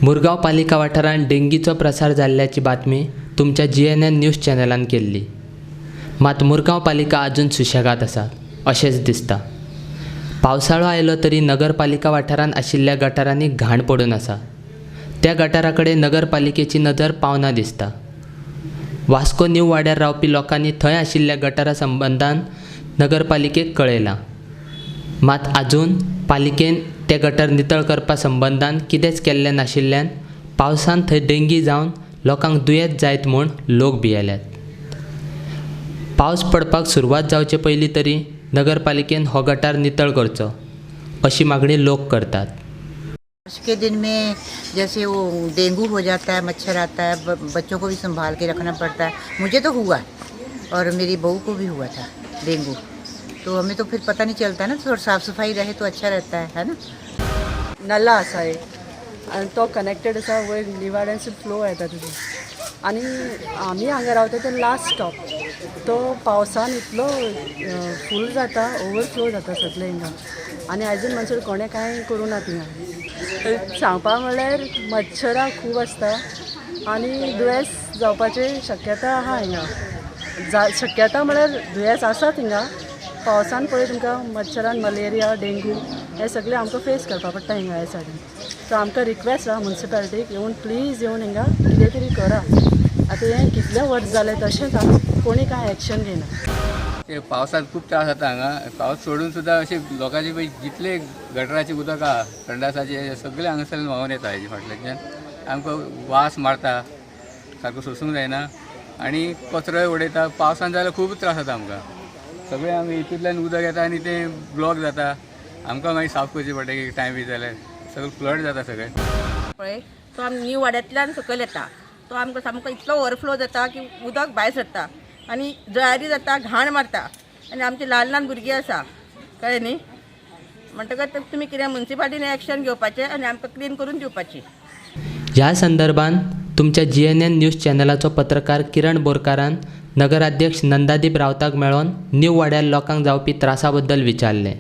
मुरगांव पालिका वाठारांत डेंगीचो प्रसार जाल्ल्याची बातमी तुमच्या जीएनएन न्यूज चॅनलान केल्ली. मात मुरगांव पालिका अजून सुशेगाद आसा अशेंच दिसता. पावसाळो आयलो तरी नगरपालिका वाठारांत आशिल्ल्या गटारांनी घाण पडून आसा. त्या गटारा कडेन नगरपालिकेची नदर पावना दिसता. वास्को न्यू वाड्यार रावपी लोकांनी थंय आशिल्ल्या गटारा संबंदान नगरपालिकेक कळयलां. मात आजून पालिकेन ते गटर नितळ करपा संबंदान कितेंच केल्लें नाशिल्ल्यान पावसान थंय डेंगी जावन लोकांक दुयेंत जायत म्हूण लोक भियेल्यात. पावस पडपाक सुरवात जावचे पयलीं तरी नगरपालिकेन हो गटार नितळ करचो अशी मागणी लोक करतात. बारिश के दिन में जैसे वो डेंगू हो जाता है, मच्छर आता है, बच्चों को भी संभाल के रखना पड़ता है. मुझे तो हुआ और मेरी बहू को भी हुआ था डेंगू, तो हमें तो फिर पता नहीं चलता ना. थोड़ा साफ़ सफाई रहे तो अच्छा रहता है ना? नल्ला आसा एक आनी तो कनेक्टेड आसा वयर निवाड्यानसून फ्लो येता तुजो. आनी आमी हांगा रावता ते लास्ट स्टॉप. तो पावसान इतलो फूल जाता, ओवरफ्लो जाता सगळें हिंगा. आनी आजून म्हणसर कोणें कांय करूं ना थिंगा. सांगपा म्हणल्यार मच्छरां खूब आसता आनी दुयेंस जावपाची शक्यता आहा हिंगा. जा शक्यता म्हळ्यार दुयेंस आसा थिंगा. पावसान पळय तुमकां मच्छरान मलेरिया, डेंगू हे सगळे आमकां फेस करपा पडटा हिंगा ह्या सायडीन. सो आमकां रिक्वेस्ट आहा मुन्सिपालिटीक, येवन प्लीज येवन हिंगा कितें तरी करा. आतां हें कितलें वर्स जालें तशेंच आहा, कोणी कांय एक्शन घेयना. ते पावसात खूब त्रास जाता हांगा. पावस सोडून सुद्दां अशें लोकांचे पळय जितले गटराचे उदक आहा, संडासाचे, सगळे हांगासरल्यान व्हांवन येता. हेजे फाटल्याच्यान आमकां वास मारता, सारको सोसूंक जायना आनी कचरोय उडयता. पावसान जाल्यार खूब त्रास जाता आमकां. सगळें आमी हितूंतल्यान उदक येता आनी तें ब्लॉक जाता. आमकां मागीर साफ करचें पडटा की टायम बी जाल्यार सगळें फ्लड जाता सगळें. पळय, तो आमी न्यू वाड्यांतल्यान सकयल येता. तो आमकां सामको इतलो ओवरफ्लो जाता की उदक भायर सरता आनी जळारी जाता, घाण मारता आनी आमची ल्हान ल्हान भुरगीं आसा, कळ्ळें न्ही? म्हणटकच तुमी कितें मुन्सिपालिटीन एक्शन घेवपाचें आनी आमकां क्लीन करून दिवपाची. ह्या संदर्भात तुमच्या जीएनएन न्यूज चॅनलाचो पत्रकार किरण बोरकारान नगराध्यक्ष नंदादीप रावताक मेळोन न्यू वाड्यार लोकांक जावपी त्रासा बद्दल विचारलें.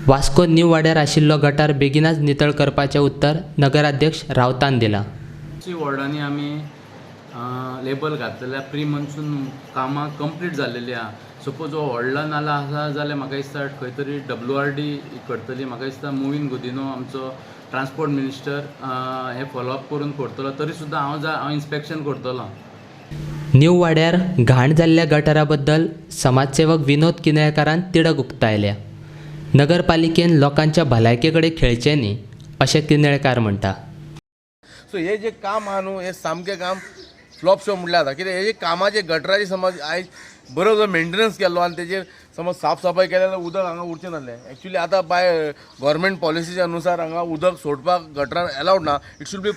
वास्को न्यू वाड्यार आशिल्लो गटार बेगिनाच नितळ करपाचें उत्तर नगराध्यक्ष रावतान दिलां. वॉर्डांनी आमी लेबल घातलेले. प्री मॉन्सून कामां कंप्लीट जाल्लेली आहा. सपोज हो व्हडलो नाला आसा जाल्यार म्हाका दिसता खंय तरी डब्ल्यू आर डी करतली. म्हाका दिसता मुवीन गुदिनो आमचो ट्रान्सपोर्ट मिनिस्टर हें फॉलोअप करून करतलो. तरी सुद्दां हांव जा हांव इन्स्पेक्शन करतलो. न्यू वाड्यार घाण जाल्ल्या गटारा बद्दल समाजसेवक विनोद किनळेकारान तिडक उक्तायल्या. नगरपालिकेन लोकांच्या भलायके कडेन खेळचें न्ही अशें किनळेकार म्हणटा. सो हे जे काम आहा न्हू, हे सामकें काम फ्लॉप शो म्हटल्यार जाता. कित्याक हे जे कामाचे गटराचे समज आयज बरो जो मेंटेनन्स केल्लो आनी तेजेर समज साफ सफाय केल्या जाल्यार उदक हांगा उरचें नासलें. एक्चुली आतां बाय गव्हर्मेंट पॉलिसीच्या अनुसार हांगा उदक सोडपाक गटरान एलावड ना. It should be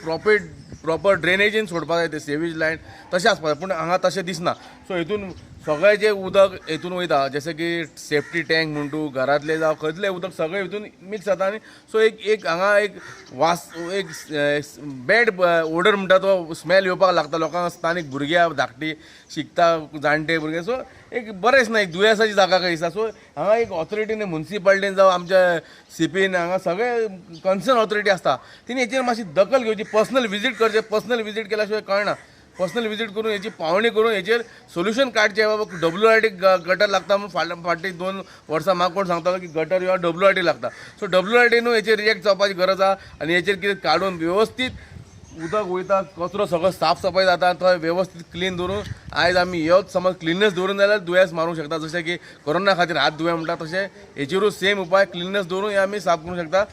proper ड्रेनेजीन सोडपाक जाय, ते सेवेज लायन तशें आसपाक जाय, पूण हांगा तशें दिसना. सो हितून सगळें जें उदक हितून वयता, जशें की सेफ्टी टँक म्हण तूं, घरांतलें जावं खंयतलें उदक, सगळें हितून मिक्स जाता. आनी सो एक एक हांगा एक वास, एक बॅड ओडर म्हणटा तो स्मेल येवपाक लागता लोकांक. स्थानीक भुरगीं आहा, धाकटी शिकता, जाणटे भुरगे. सो एक बरें दिसना, एक दुयेंसाची जागा कशी दिसता. सो हांगा एक ऑथॉरिटीन, मुन्सिपालिटीन जावं आमच्या सीपीन, हांगा सगळे कन्सर्न ऑथॉरिटी आसता, तिणी हेचेर मातशी दखल घेवची, पर्सनल विजीट करचें. पर्सनल विजीट केल्या शिवाय कळना. पर्सनल विजीट करून हेची पावणी करून हेचेर सोल्युशन काडचें. बाबा, डब्ल्यू आर डी गटर लागता म्हणून फाटल्या फाटीं 2 वर्सां म्हाका कोण सांगतालो की गटर किंवा डब्ल्यू आर डी लागता. सो डब्ल्यू आर डी न्हू, हेचेर रिएक्ट जावपाची गरज आहा आनी हेचेर कितें काडून वेवस्थीत उदक वयता, कचरो सगळो साफ सफाय जाता, थंय वेवस्थीत क्लीन दवरून. आयज आमी ह्योच समज क्लिननेस दवरून जाल्यार दुयेंस मारूंक शकता. जशें की कोरोना खातीर हात धुवे म्हणटा, तशें हेचेरूय सेम उपाय, क्लिननेस दवरून हे आमी साफ करूंक शकता.